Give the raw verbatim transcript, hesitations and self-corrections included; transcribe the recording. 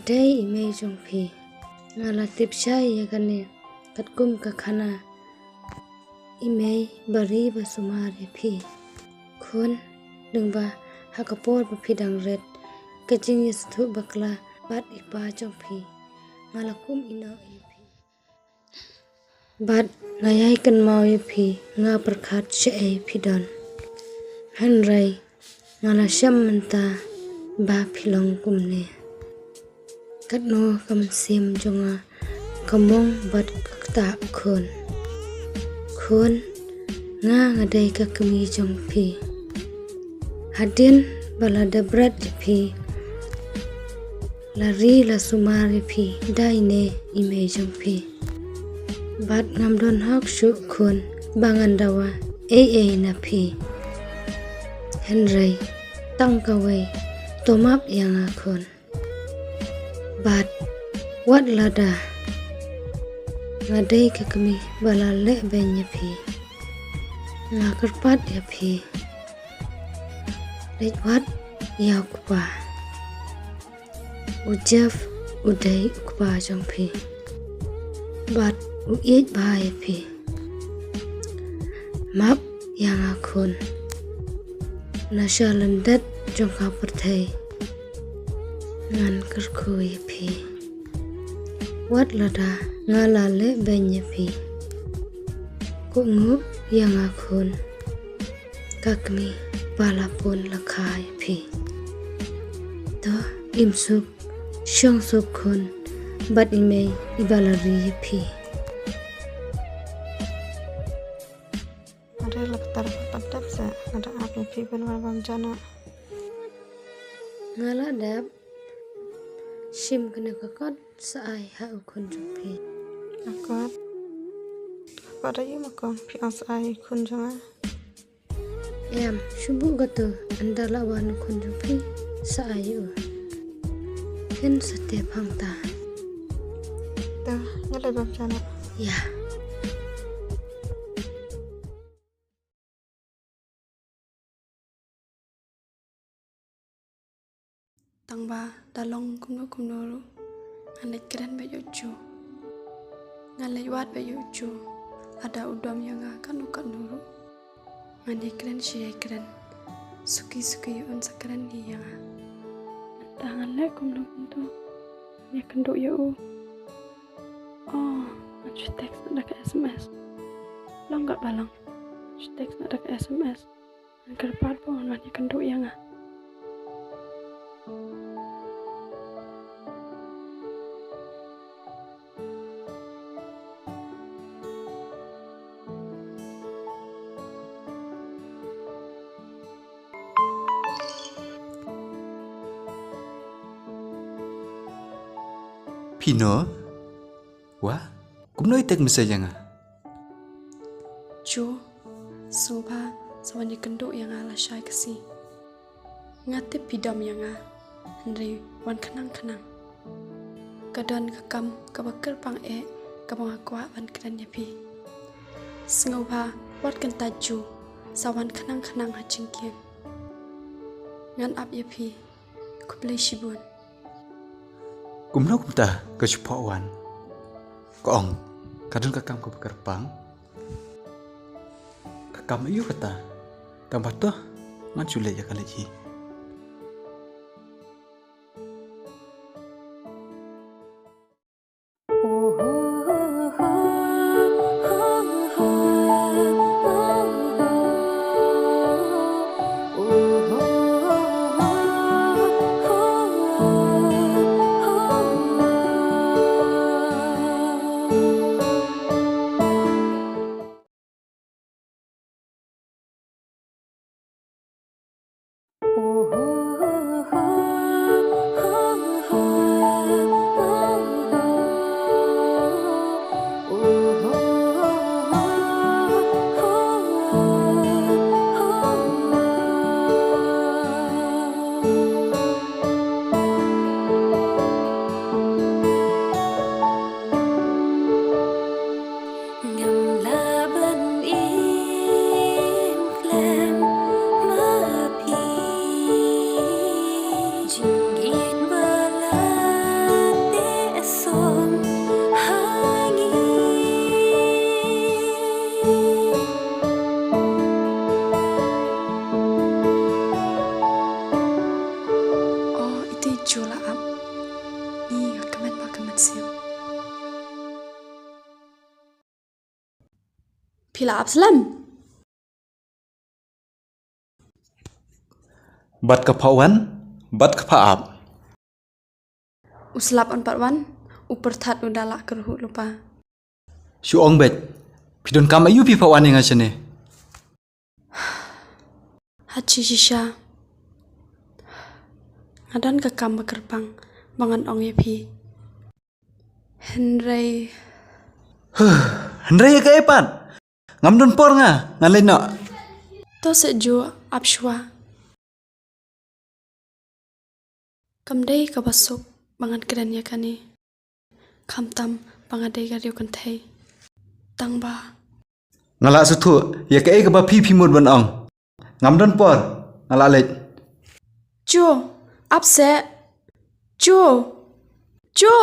Dei i mei jong phi. Nga la tip shai ïa kane katkum ka khana i mei ba ri ba sumar ïa phi. Khun, lyngba ha ka por ba phi dang rit, ka jingïasngewthuh bakla bad i pa jong phi, nga la kum ïehnoh ïa phi. Bad nga ïai kynmaw ïa phi, nga pyrkhat shaei phi don. Hynrei nga la shem mynta ba phi long kumne. Katno ka mynsiem jong nga ka mong bad ka ktah, khun. Khun, nga nga dei ka kmie jong phi. Hadien ba la dep rit ïa phi, la ri la sumar ïa phi da ine i mei jong phi. Bad ngam don hok shuh, khun, ba ngan dawa ei ei na phi. Hynrei tang kawei, to map ïa nga, khun. Bad wat lada nga dei ka kmie ba la leh beiñ ïa phi, nga kyrpad ïa phi, leit wad ïa u kpa. U Jeff u dei u kpa jong phi bad u ïeit bha ïa phi. Map ïa nga, khun. Na sha lyndet jong ka pyrthei ngan kyrkhu ïa phi. Wat lada nga la leh beiñ ïa phi, kohnguh ïa nga, khun, ka kmie ba la pun la kha ïa phi. To im suk shong suk, khun, bad i mei iba la ri ïa phi. Are la ktar ka dap se, nga da ap ïa phi ban wan bam jana. Nga la dap. Shim kane ka kot sa ai ha u khun jong phi. Ka kot? Ka kot aïu ma kong, phi ong sa ai u khun jong nga? Em, shu buh kato, ynda la wan u khun jong phi sa ai u. Phin sa tip hangta. To, nga leit bam jana. Ïa. Tang ba da long kumno kumno ruh, ngan leit kren beit ïa u Ju. Ngan leit wad beit ïa u Ju. Lada u dom ïa nga katno katno ruh, ngan ïai kren shi ïai kren, suki suki un sa kren hi ïa nga. Mynta ngan leh kumno kumto, ngan ïakynduh ïa u. Oh, ngan shu text noh da ka S M S. Long katba long, shu text noh da ka S M S. Ngan kyrpad ba un wan ïakynduh ïa nga. Phi noh? Wah, kumno i text message ïa nga? Ju, sngewbha sa wan ïakynduh ïa nga lashai ka sngi. Nga tip phi dom ïa nga, hynrei wan khnang khnang. Ka don ka kam kaba kyrpang eh kaba nga kwah ban kren ïa phi. Sngewbha wat kyntait Ju, sa wan khnang khnang ha jingkieng. Ngan ap ïa phi. Khublei shibun. Kumno kumta ka shu poi wan? Ka ong ka don ka kam kaba kyrpang. Ka kam aïu kata? Tang ba to ngan shu leit ïa ka leit hi. Phi la ap slem? Bad ka pha wan, bad ka pha ap. U slap un pat wan, u pyrthat u da lah kyrhuh lypa. Shu ong beit, phi don kam aïu phi pha wan ïa nga shane? Hachi shisha. Nga don ka kam ba kyrpang ba ngan ong ïa phi. Hynrei. Hynrei ïa kaei pat? Ngam don por nga, ngan leit noh. To seh ju ap shuwa. Kam dei kaba suk ba ngan kren ïa kane. Khamtam ba nga dei ka riew kynthei. Tang ba. Nga la sngewthuh ïa kaei kaba phi phi mut ban ong. Ngam don por, nga la leit. Jo, ap seh. Jo. Jo.